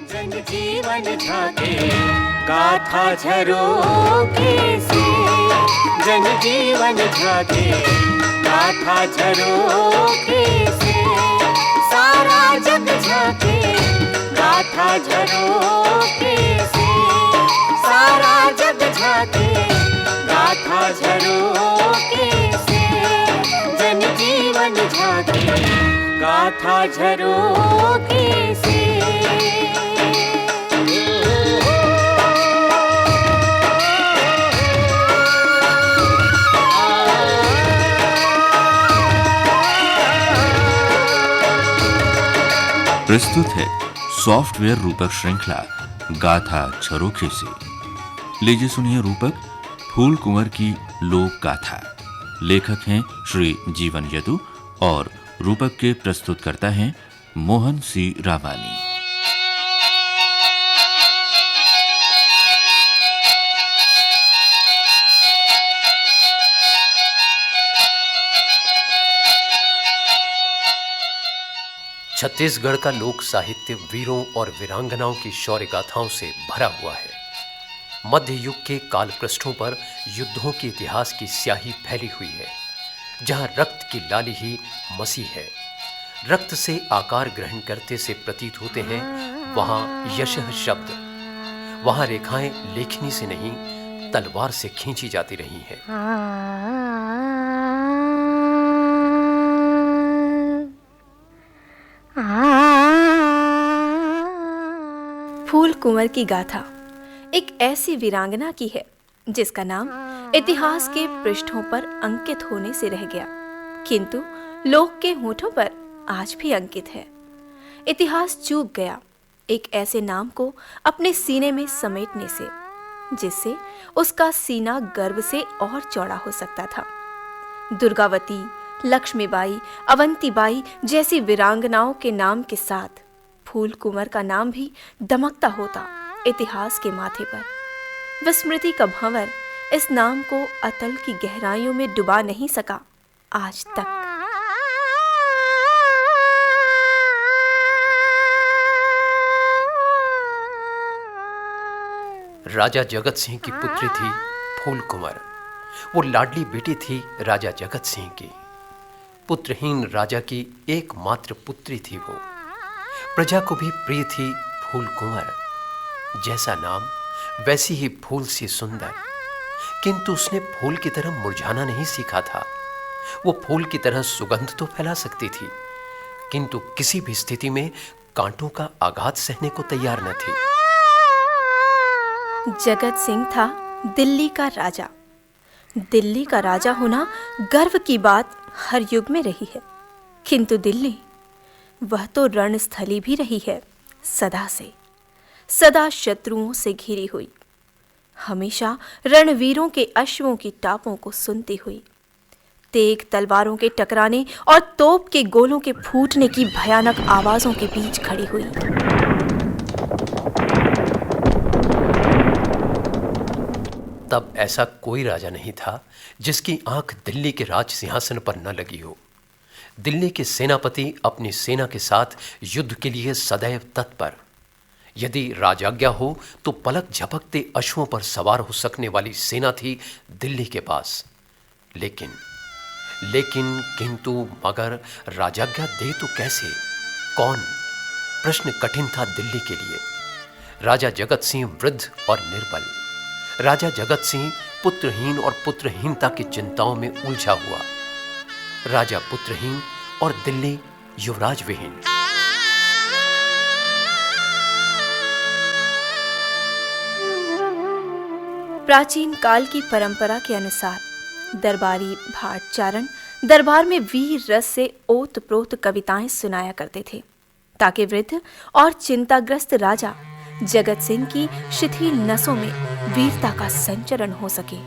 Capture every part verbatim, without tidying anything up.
जन जीवन झांके गाथा झरोखे से, जन जीवन झांके गाथा झरोखे से, सारा जग झांके गाथा झरोखे से, सारा जग झांके गाथा झरोखे से, जन जीवन झांके गाथा झरोखे से। प्रस्तुत है सॉफ्टवेयर रूपक श्रृंखला गाथा झरोखे से। लीजिए सुनिए रूपक फूल कुंवर की लोक गाथा। लेखक हैं श्री जीवन यदु और रूपक के प्रस्तुतकर्ता हैं मोहन सी रामानी। छत्तीसगढ़ का लोक साहित्य वीरों और वीरांगनाओं की शौर्य गाथाओं से भरा हुआ है। मध्य युग के काल पृष्ठों पर युद्धों के इतिहास की स्याही फैली हुई है, जहां रक्त की लाली ही मसी है। रक्त से आकार ग्रहण करते से प्रतीत होते हैं वहां यशः शब्द। वहां रेखाएं लेखनी से नहीं, तलवार से खींची जाती रही हैं। फूल कुंवर की गाथा एक ऐसी वीरांगना की है जिसका नाम इतिहास के पृष्ठों पर अंकित होने से रह गया, किंतु लोक के होठों पर आज भी अंकित है। इतिहास चूक गया एक ऐसे नाम को अपने सीने में समेटने से, जिससे उसका सीना गर्व से और चौड़ा हो सकता था। दुर्गावती, लक्ष्मीबाई, अवंतीबाई जैसी वीरांगनाओं के नाम के साथ फूल कुंवर का नाम भी दमकता होता इतिहास के माथे पर। विस्मृति का भंवर इस नाम को अतल की गहराइयों में डुबा नहीं सका आज तक। राजा जगत सिंह की पुत्री थी फूल कुंवर। वो लाडली बेटी थी राजा जगत सिंह की। पुत्रहीन राजा की एकमात्र पुत्री थी वो। प्रजा को भी प्रिय थी फूल कुंवर। जैसा नाम, वैसी ही फूल सी सुंदर। किंतु उसने फूल की तरह मुरझाना नहीं सीखा था। वो फूल की तरह सुगंध तो फैला सकती थी, किंतु किसी भी स्थिति में कांटों का आघात सहने को तैयार न थी। जगत सिंह था दिल्ली का राजा। दिल्ली का राजा होना गर्व की बात हर युग में रही है, किंतु दिल्ली, वह तो रणस्थली भी रही है सदा से, सदा शत्रुओं से घिरी हुई, हमेशा रणवीरों के अश्वों की टापों को सुनती हुई, तेग तलवारों के टकराने और तोप के गोलों के फूटने की भयानक आवाजों के बीच खड़ी हुई। तब ऐसा कोई राजा नहीं था जिसकी आंख दिल्ली के राज सिंहासन पर न लगी हो। दिल्ली के सेनापति अपनी सेना के साथ युद्ध के लिए सदैव तत्पर। यदि राजाज्ञा हो तो पलक झपकते अश्वों पर सवार हो सकने वाली सेना थी दिल्ली के पास। लेकिन, लेकिन, किंतु, मगर राजाज्ञा दे तो कैसे? कौन? प्रश्न कठिन था दिल्ली के लिए। राजा जगत सिंह वृद्ध और निर्बल। राजा जगत सिंह पुत्रहीन और पुत्रहीनता की चिंताओं में उलझा हुआ। राजा पुत्रहीन और दिल्ली युवराज विहीन। प्राचीन काल की परंपरा के अनुसार दरबारी भाटचारण दरबार में वीर रस से ओत प्रोत कविताएं सुनाया करते थे, ताकि वृद्ध और चिंताग्रस्त राजा जगत सिंह की शिथिल नसों में वीरता का संचरण हो सके।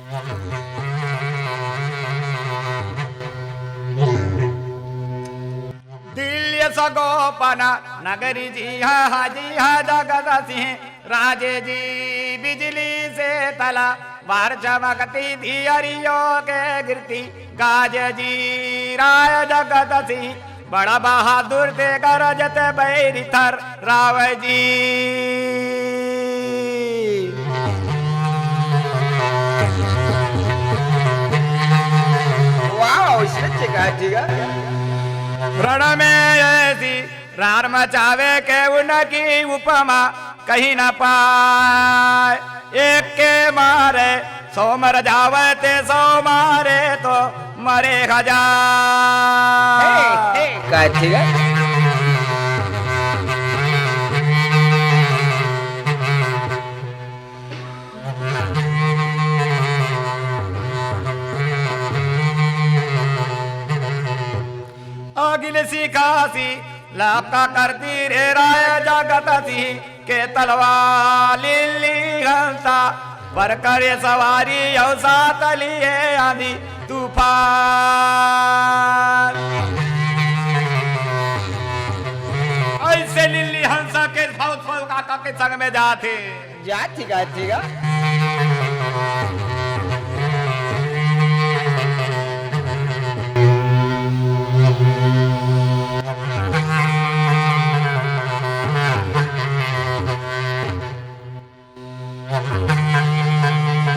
दिल्ली सगोपन नगरी जी हा, जी हा जगत सिंह राजे जी। बिजली से तला वार चमकती, धियरियो के गिरती गाजे जी। राय जगत सिंह बड़ा बहादुर ते गरजत बैरी थर रावय जी। वाह, सच कहा जी का। रण में ऐसी रार मचावे के उनकी उपमा कहीं न पाए। एक के मारे सौ मर जावे ते सौ मारे तो मरे हजार। हे, हे। का ठीक है? अगिल सिखासी लापका करती रे राय जगत सिंह के तलवार लिल्ली हंसा पर करे सवारी अउ साथ लिए आंधी तूफान। ऐसे लिल्ली हंसा के भौत भौत काका के संग में जाथे। जा ठीक है, ठीक है।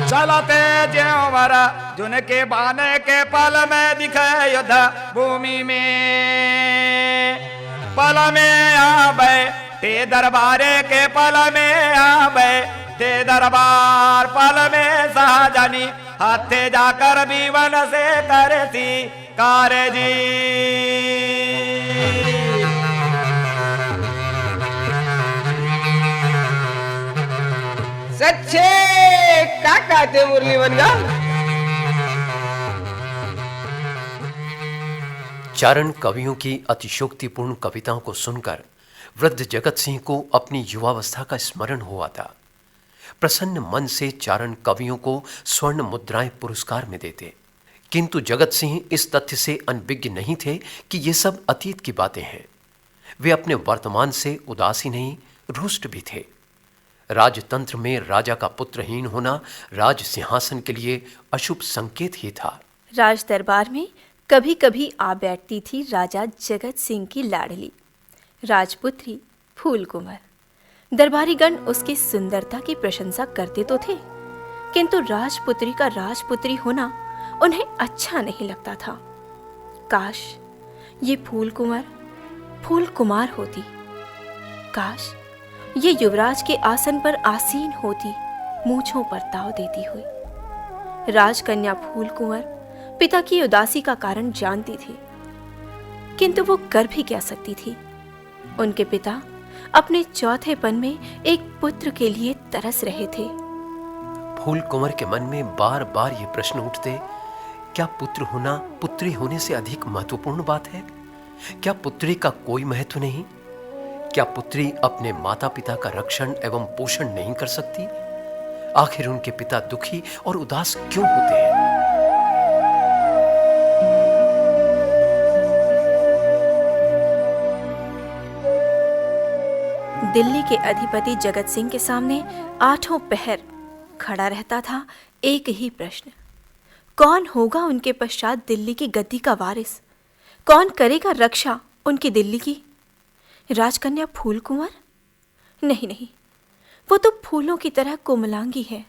चलते जेवर जुनके बाने के पल में दिखे युद्ध भूमि में। पल में आवे ते दरबारे के पल में आवे ते दरबार पल में सहजनी हथे जाकर बीवन से करती कारजी। सच्चे का कहते मुरली बन गा। चारण कवियों की अतिशोक्तिपूर्ण कविताओं को सुनकर वृद्ध जगत सिंह को अपनी युवावस्था का स्मरण हुआ था। प्रसन्न मन से चारण कवियों को स्वर्ण मुद्राएं पुरस्कार में देते, किंतु जगत सिंह इस तथ्य से अनभिज्ञ नहीं थे कि ये सब अतीत की बातें हैं। वे अपने वर्तमान से उदास ही नहीं, रुष्ट भी थे। राजतंत्र में राजा का पुत्रहीन होना राज सिंहासन के लिए अशुभ संकेत ही था। राज दरबार में कभी कभी आ बैठती थी राजा जगत सिंह की लाडली राजपुत्री फूल कुंवर। दरबारीगण उसकी सुंदरता की प्रशंसा करते तो थे, किंतु राजपुत्री का राजपुत्री होना उन्हें अच्छा नहीं लगता था। काश, ये फूल कुंवर फूल कुमार होती। काश, ये युवराज के आसन पर आसीन होती, मूछों पर ताव देती हुई। राजकन्या फूल कुंवर पिता की उदासी का कारण जानती थी, किंतु वो कर भी क्या सकती थी? उनके पिता अपने चौथेपन में एक पुत्र के लिए तरस रहे थे। फूल कुंवर के मन में बार बार ये प्रश्न उठते, क्या पुत्र होना पुत्री होने से अधिक महत्वपूर्ण बात है? क्या पुत्री का कोई महत्व नहीं? क्या पुत्री अपने माता पिता का रक्षण एवं पोषण नहीं कर सकती? आखिर उनके पिता दुखी और उदास क्यों होते हैं? दिल्ली के अधिपति जगत सिंह के सामने आठों पहर खड़ा रहता था एक ही प्रश्न, कौन होगा उनके पश्चात दिल्ली की गद्दी का वारिस? कौन करेगा रक्षा उनकी दिल्ली की? राजकन्या फूल कुंवर? नहीं, नहीं, वो तो फूलों की तरह कोमलांगी है।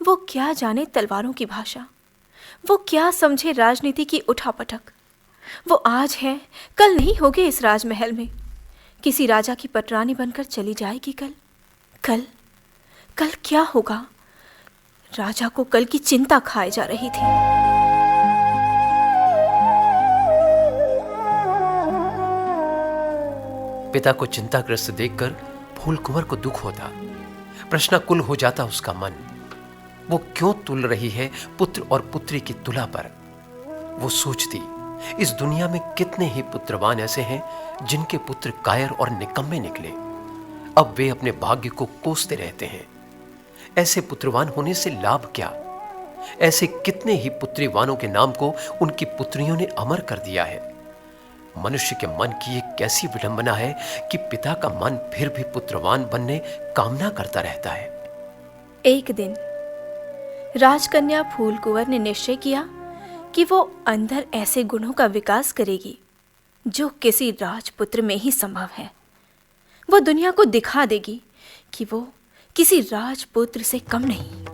वो क्या जाने तलवारों की भाषा, वो क्या समझे राजनीति की उठापटक। वो आज है, कल नहीं होगी इस राजमहल में। किसी राजा की पटरानी बनकर चली जाएगी कल। कल, कल क्या होगा? राजा को कल की चिंता खाए जा रही थी। पिता को चिंताग्रस्त देखकर फूल कुंवर को दुख होता, प्रश्नाकुल हो जाता उसका मन। वो क्यों तुल रही है पुत्र और पुत्री की तुला पर? वो सोचती, इस दुनिया में कितने ही पुत्रवान ऐसे हैं जिनके पुत्र कायर और निकम्मे निकले। अब वे अपने भाग्य को कोसते रहते हैं। ऐसे पुत्रवान होने से लाभ क्या? ऐसे कितने ही पुत्रीवानों के नाम को उनकी पुत्रियों ने अमर कर दिया है। मनुष्य के मन की एक कैसी विडंबना है कि पिता का मन फिर भी पुत्रवान बनने कामना करता रहता है। एक दिन राजकन्या फूल कुंवर ने निश्चय किया कि वो अंदर ऐसे गुणों का विकास करेगी जो किसी राजपुत्र में ही संभव है। वो दुनिया को दिखा देगी कि वो किसी राजपुत्र से कम नहीं।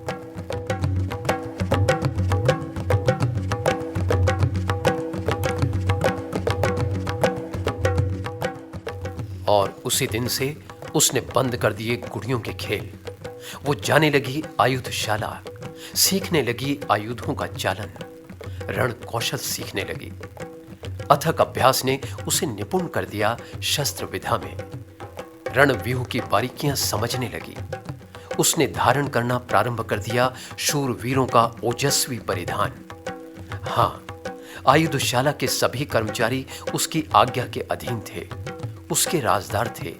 और उसी दिन से उसने बंद कर दिए गुड़ियों के खेल। वो जाने लगी आयुधशाला, सीखने लगी आयुधों का चालन, रण कौशल सीखने लगी। अथक अभ्यास ने उसे निपुण कर दिया शस्त्र विधा में। रण व्यूह की बारीकियां समझने लगी। उसने धारण करना प्रारंभ कर दिया शूरवीरों का ओजस्वी परिधान। हाँ, आयुधशाला के सभी कर्मचारी उसकी आज्ञा के अधीन थे, उसके राजदार थे।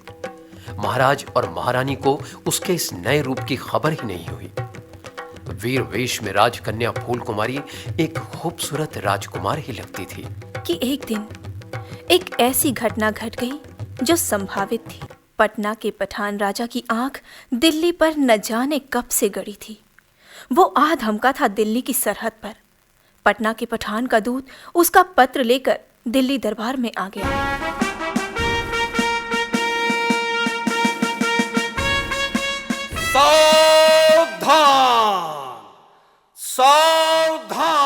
महाराज और महारानी को उसके इस नए रूप की खबर ही नहीं हुई। वीर वेश में राजकन्या फूल कुमारी एक खूबसूरत राजकुमार ही लगती थी। कि एक दिन एक ऐसी घटना घट गई जो संभावित थी। पटना के पठान राजा की आंख दिल्ली पर न जाने कब से गड़ी थी। वो आ धमका था दिल्ली की सरहद पर। पटना के पठान का दूत उसका पत्र लेकर दिल्ली दरबार में आ गया। सावधान, सावधान!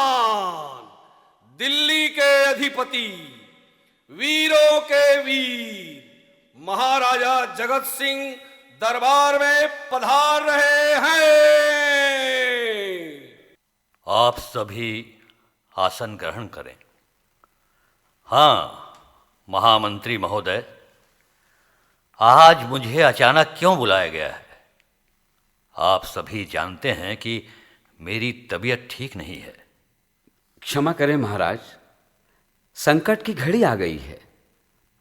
दिल्ली के अधिपति, वीरों के वीर महाराजा जगत सिंह दरबार में पधार रहे हैं। आप सभी आसन ग्रहण करें। हाँ, महामंत्री महोदय, आज मुझे अचानक क्यों बुलाया गया है? आप सभी जानते हैं कि मेरी तबीयत ठीक नहीं है। क्षमा करें महाराज, संकट की घड़ी आ गई है।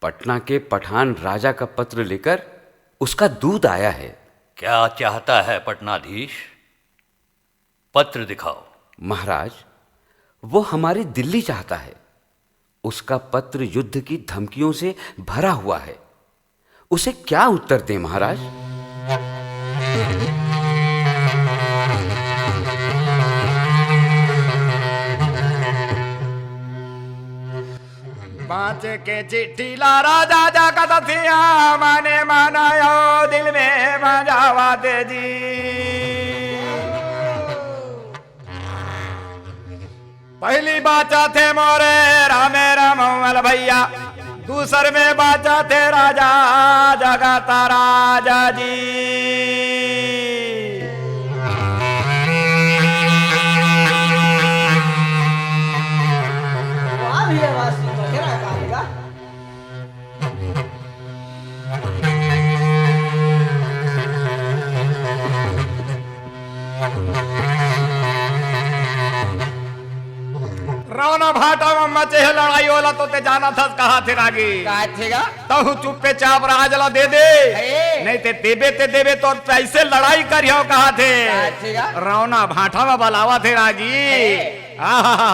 पटना के पठान राजा का पत्र लेकर उसका दूत आया है। क्या चाहता है पटनाधीश? पत्र दिखाओ। महाराज, वो हमारी दिल्ली चाहता है। उसका पत्र युद्ध की धमकियों से भरा हुआ है। उसे क्या उत्तर दें महाराज? बाँचे के चिट्ठी ला राजा जगत सिंह, मने मन यो दिल में बजावत जी। पहली बाचा थे मोरे रामे रामवल भैया, दूसर में बाचा थे राजा जगत राजा जी। रौना भाटा में मचे हे लड़ाई ओला तो ते जाना थस कहा थे रागी। कहा थे गा? तहु चुप्पे चाप राज ला दे दे। अरे। नहीं ते देबे ते देबे तो पैसे लड़ाई करियो कहा थे। कहा थे गा? रौना भाटा में बलावा थे रागी। अरे। आहा।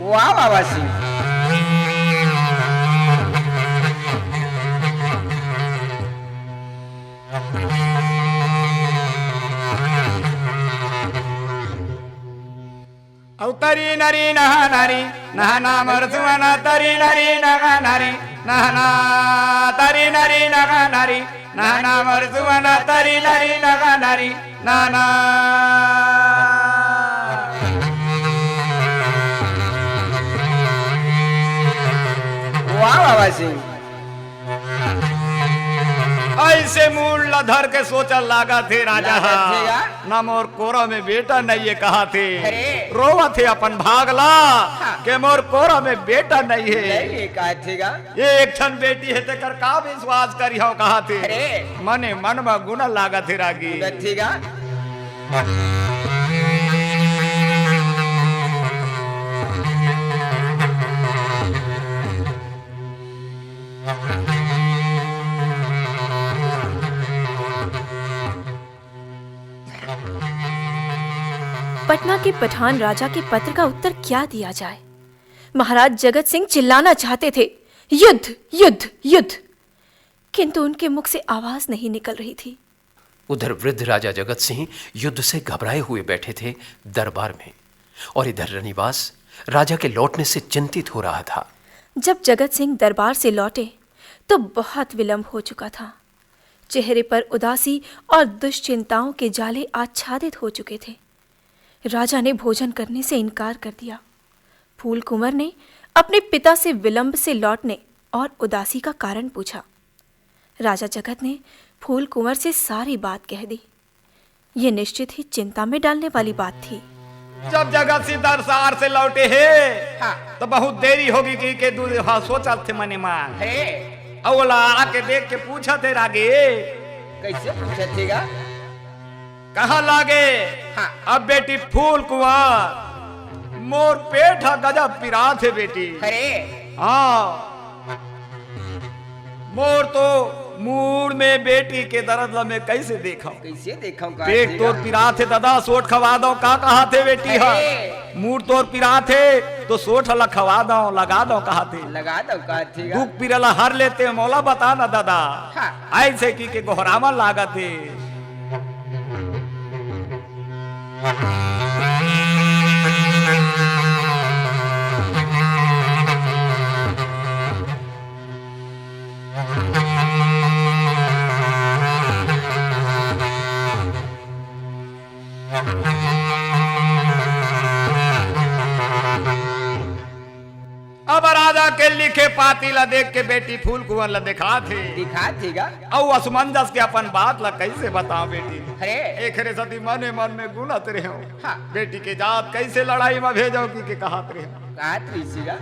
वाह बाबा सिंह। औ तरी नरी नहा नरी नहा नाम रसुवन तरी नरी नगा नरी नहा ना तरी नरी नगा नरी नहा नाम रसुवन तरी नरी नगा नरी नहा ना। वाह बाबा सिंह। ऐसे मूल ला धर के सोचल लागा थे राजा हा। ना मोर कोरा में बेटा नहीं है कहा थे। रोवा थे अपन भाग ला के मोर कोरा में बेटा नहीं है। ये एक ठन बेटी है तेकर का विश्वास करी हो कहा थे। मने मन में गुना लागा थे रागी। पटना के पठान राजा के पत्र का उत्तर क्या दिया जाए? महाराज जगत सिंह चिल्लाना चाहते थे, युद्ध, युद्ध, युद्ध, किंतु उनके मुख से आवाज नहीं निकल रही थी। उधर वृद्ध राजा जगत सिंह युद्ध से घबराए हुए बैठे थे दरबार में, और इधर रनिवास राजा के लौटने से चिंतित हो रहा था। जब जगत सिंह दरबार से लौटे, तो बहुत विलंब हो चुका था। चेहरे पर उदासी और दुश्चिंताओं के जाले आच्छादित हो चुके थे। राजा ने भोजन करने से इनकार कर दिया। फूल कुंवर ने अपने पिता से विलंब से लौटने और उदासी का कारण पूछा। राजा जगत ने फूल कुंवर से सारी बात कह दी। ये निश्चित ही चिंता में डालने वाली बात थी। जब जगत सिंह दरसार से लौटे हे, हाँ। तो बहुत देरी होगी कि के दूर, हाँ, सोचत थे मने मान। हे। अउ ओला आके देख के पूछत हे रागे। कैसे पूछत हे गा? कहाँ लागे? हाँ। अब बेटी फूल कुंवर, मोर पेट ह गजब पिरात हे बेटी। अरे। हाँ। मोर तो मूड़ में बेटी के दर्द ल मैं कैसे देखंव? कैसे देखंव का पेट तोर पिरात हे ददा, सोट खवा दंव का कहाथे बेटी ह। अरे। मूड़ तोर पिरात हे तो सोट ल खवा दंव, लगा दंव कहाथे। लगा दंव कहाथे गा। दुख पीरा ल हर लेते मोला बता ना ददा। हाँ। ऐसे की के गोहरावन लागत हे। अब राजा के लिखे पाती ला देख के बेटी फूल कुंवर ला दिखात हे। दिखात हे गा। अउ असमंजस के अपन बात ला कैसे बताओ बेटी? अरे। एकरे सती मने मन में गुनत रहे हो। हाँ। बेटी के जात कैसे लड़ाई में भेजो की के कहत रहे हो। कहत रही सी गा।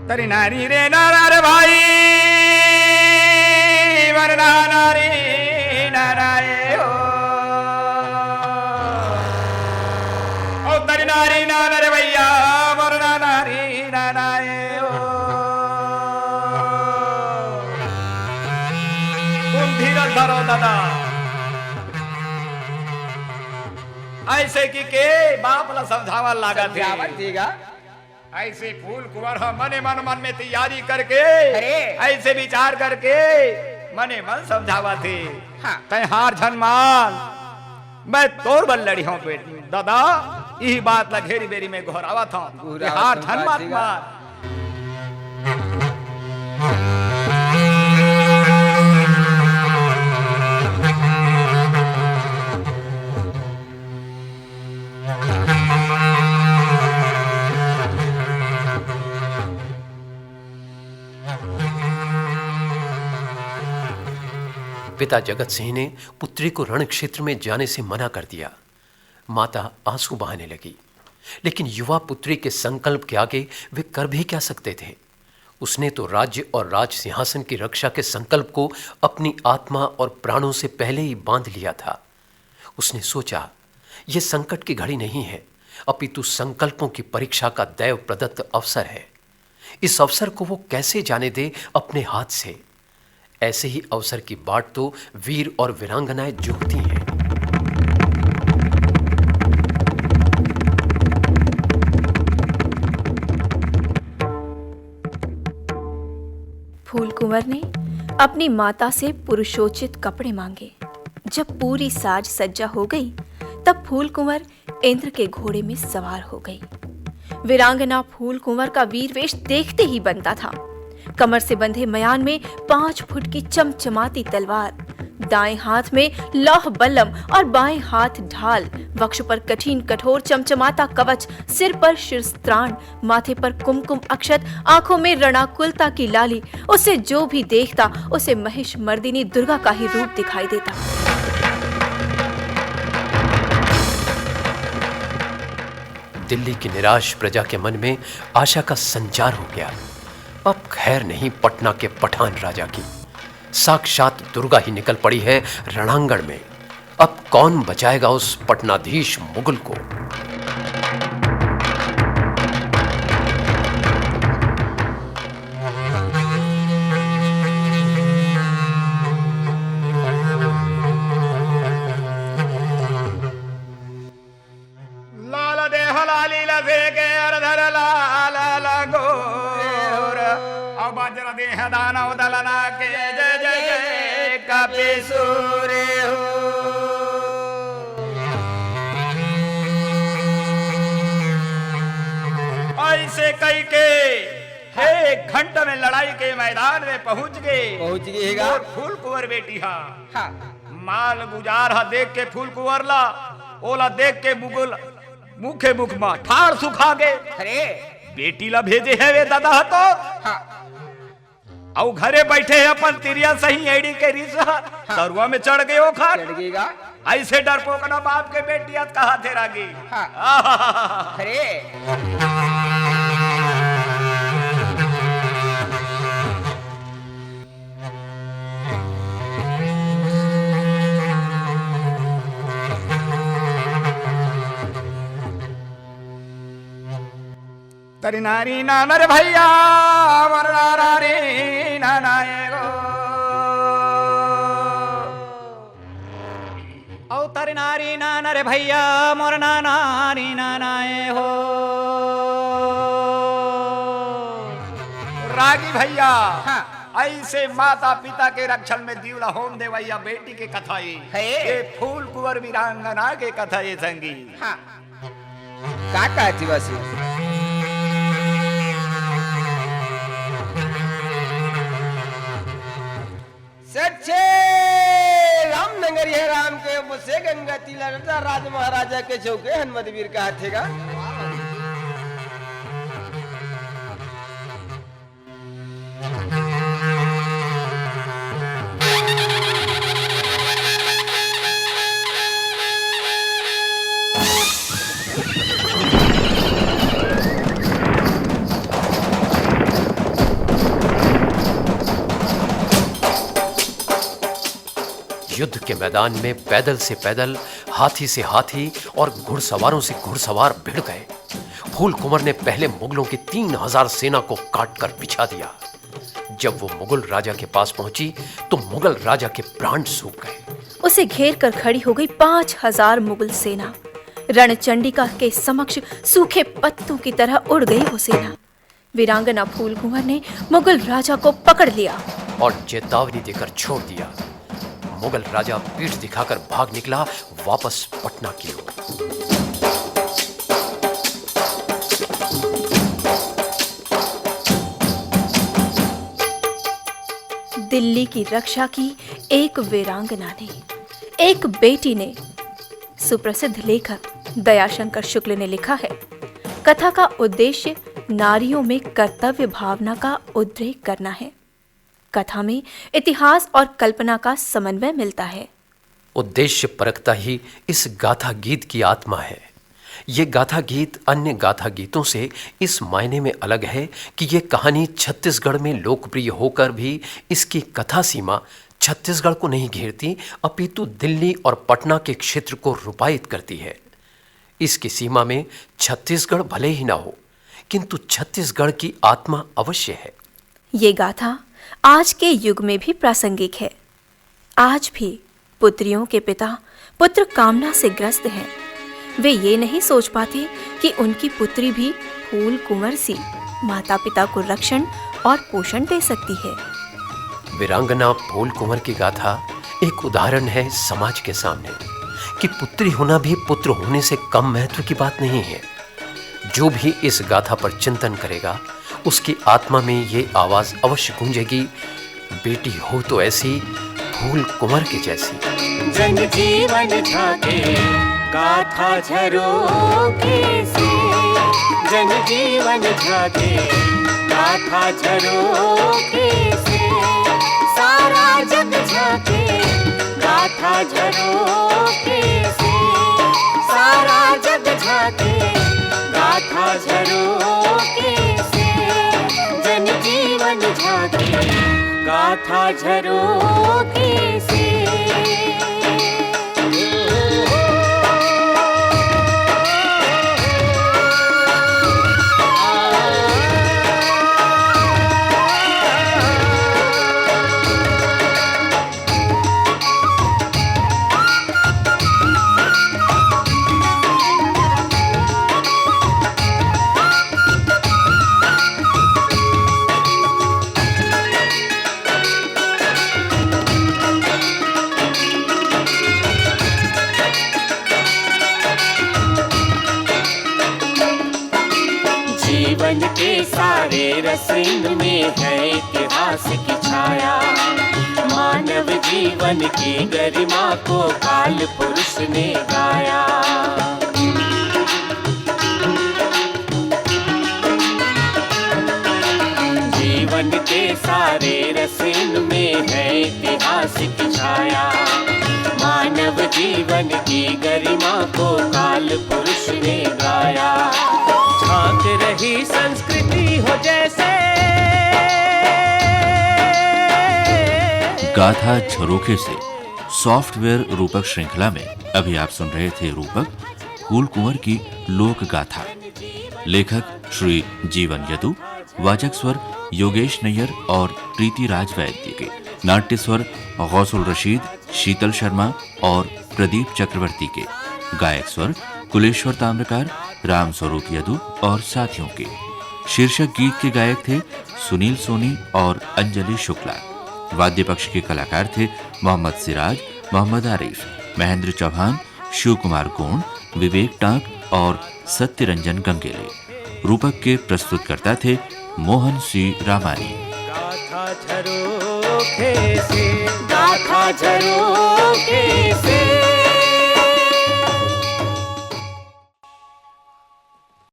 तरी नारी रे नारा रे भाई, मरना नारी नारा ए हो। ओ तरी नारी नारा रे भैया, मरना नारी नारा ए हो। तुम धीरज धरो दादा। ऐसे की के बाप ला समझावा लागत हे। समझावत हे गा। ऐसे फूल कुंवर ह मने मन, मन में तैयारी करके, अरे। ऐसे विचार करके मने मन समझावत हे। हाँ। तैं हार झन मान, मैं तोर बर लड़ी हूँ बेटी। दादा, इही बात ला घेरी बेरी में गोहरावत हूँ। गोहरावत हार हूँ, झन मत बात हे गा। मान। पिता जगत सिंह ने पुत्री को रण क्षेत्र में जाने से मना कर दिया। माता आंसू बहाने लगी, लेकिन युवा पुत्री के संकल्प के आगे वे कर भी क्या सकते थे? उसने तो राज्य और राज सिंहासन की रक्षा के संकल्प को अपनी आत्मा और प्राणों से पहले ही बांध लिया था। उसने सोचा, यह संकट की घड़ी नहीं है, अपितु संकल्पों की परीक्षा का दैव प्रदत्त अवसर है। इस अवसर को वो कैसे जाने दे अपने हाथ से? ऐसे ही अवसर की बाट तो वीर और वीरांगनाएं जोहती हैं। फूल कुंवर ने अपनी माता से पुरुषोचित कपड़े मांगे। जब पूरी साज सज्जा हो गई, तब फूल कुंवर इंद्र के घोड़े में सवार हो गई। वीरांगना फूल कुंवर का वीर वेश देखते ही बनता था। कमर से बंधे मयान में पाँच फुट की चमचमाती तलवार, दाएं हाथ में लौह बल्लम और बाएं हाथ ढाल, वक्ष पर कठिन कठोर चमचमाता कवच, सिर पर शिरस्त्राण, माथे पर कुमकुम अक्षत, आंखों में रणाकुलता की लाली, उसे जो भी देखता, उसे महिष मर्दिनी दुर्गा का ही रूप दिखाई देता। दिल्ली की निराश प्रजा के मन में आशा का संचार हो गया। अब खैर नहीं पटना के पठान राजा की, साक्षात दुर्गा ही निकल पड़ी है रणांगण में। अब कौन बचाएगा उस पटनाधीश मुगल को? दानव दलना के जय जय जय कपि सूर्य हो। ऐसे कहि के एक घंटा में लड़ाई के मैदान में पहुंच गे। पहुंच गे हे गा। अउ फूल कुंवर बेटी हा। हाँ। माल गुजार हा देख के फूल कुंवर ला, ओला देख के मुगल मुखे मुख मा ठाड़ सुखा गे। अरे। बेटी ला भेजे हे वे ददा हा तो। हाँ। अउ घरे बइठे हे अपन तिरिया सही एड़ी के रिस ह, हाँ। तरुआ में चढ़ गे ओखर। चढ़ गे गा। अइसे डरपोकना बाप के बेटी अत कहा थे रागी। हाँ। आहा। अरे। तरी नारी नानर भैया, मोर नारी नानाए गो। औ तरी नारी नानर भैया, मोर नारी नानाए हो। रागी भैया, हाँ। अइसे माता पिता के रक्षण में दिवला होम देवइया बेटी के कथा ए। हे। ये फूल कुंवर वीरांगना के कथा ए संगी। हाँ। का का आदिवासी? सच्चे राम नगरिया राम के बसे गंगा तीला रता राज महाराजा के चौके हनुमत वीर का हाथे गा। युद्ध के मैदान में पैदल से पैदल, हाथी से हाथी और घुड़सवारों से घुड़सवार भिड़ गए। फूल कुंवर ने पहले मुगलों की तीन हज़ार सेना को काटकर बिछा दिया। जब वो मुगल राजा के पास पहुंची, तो मुगल राजा के प्राण सूख गए। उसे घेर कर खड़ी हो गई पाँच हज़ार मुगल सेना। रणचंडिका के समक्ष सूखे पत्तों की तरह उड़ गई वो सेना। वीरांगना फूल कुंवर ने मुगल राजा को पकड़ लिया। और चेतावनी देकर छोड़ दिया। मुगल राजा पीठ दिखाकर भाग निकला, वापस पटना की ओर। दिल्ली की रक्षा की एक वीरांगना ने, एक बेटी ने। सुप्रसिद्ध लेखक दयाशंकर शुक्ल ने लिखा है, कथा का उद्देश्य नारियों में कर्तव्य भावना का उद्रेक करना है। कथा में इतिहास और कल्पना का समन्वय मिलता है। उद्देश्य परकता ही इस गाथा गीत की आत्मा है। ये गाथा गीत अन्य गाथा गीतों से इस मायने में अलग है कि ये कहानी छत्तीसगढ़ में लोकप्रिय होकर भी इसकी कथा सीमा छत्तीसगढ़ को नहीं घेरती, अपितु दिल्ली और पटना के क्षेत्र को रूपायित करती है। इसकी सीमा में छत्तीसगढ़ भले ही ना हो, किंतु छत्तीसगढ़ की आत्मा अवश्य है। ये गाथा आज के युग में भी प्रासंगिक है। आज भी पुत्रियों के पिता पुत्र कामना से ग्रस्त हैं। वे ये नहीं सोच पाते कि उनकी पुत्री भी फूल कुंवर सी माता पिता को रक्षण और पोषण दे सकती है। वीरांगना फूल कुंवर की गाथा एक उदाहरण है समाज के सामने कि पुत्री होना भी पुत्र होने से कम महत्व की बात नहीं है। जो भी इस गाथा पर चिंतन करेगा, उसकी आत्मा में ये आवाज अवश्य गूंजेगी, बेटी हो तो ऐसी, फूल कुंवर के जैसी। जन जीवन झांके गाथा झरोखे से, जन जीवन झांके गाथा झरोखे से, सारा जग झांके गाथा झरोखे से, सारा जग झांके गाथा झरोखे से, जन जीवन झांके गाथा झरोखे से। रस इनमें है इतिहास की छाया। मानव जीवन की गरिमा को काल पुरुष ने गाया। जीवन के सारे रस इनमें है इतिहास की छाया। मानव जीवन की गरिमा को काल पुरुष ने गाया। झांक रही संस्कृति हो जैसे। गाथा झरोखे से सॉफ्टवेयर रूपक श्रृंखला में अभी आप सुन रहे थे रूपक फूल कुंवर की लोक गाथा। लेखक श्री जीवन यदु, वाचक स्वर योगेश नैयर और प्रीति राज वैद्य के, नाट्य स्वर गौसुल रशीद, शीतल शर्मा और प्रदीप चक्रवर्ती के, गायक स्वर कुलेश्वर ताम्रकार, राम स्वरूप यदु और साथियों के। शीर्षक गीत के गायक थे सुनील सोनी और अंजलि शुक्ला। वाद्य पक्ष के कलाकार थे मोहम्मद सिराज, मोहम्मद आरिफ, महेंद्र चौहान, शिव कुमार गोंड, विवेक टांक और सत्यरंजन गंगेले। रूपक के प्रस्तुतकर्ता थे मोहन सी रामानी। गाथा झरोखे से, गाथा झरोखे से।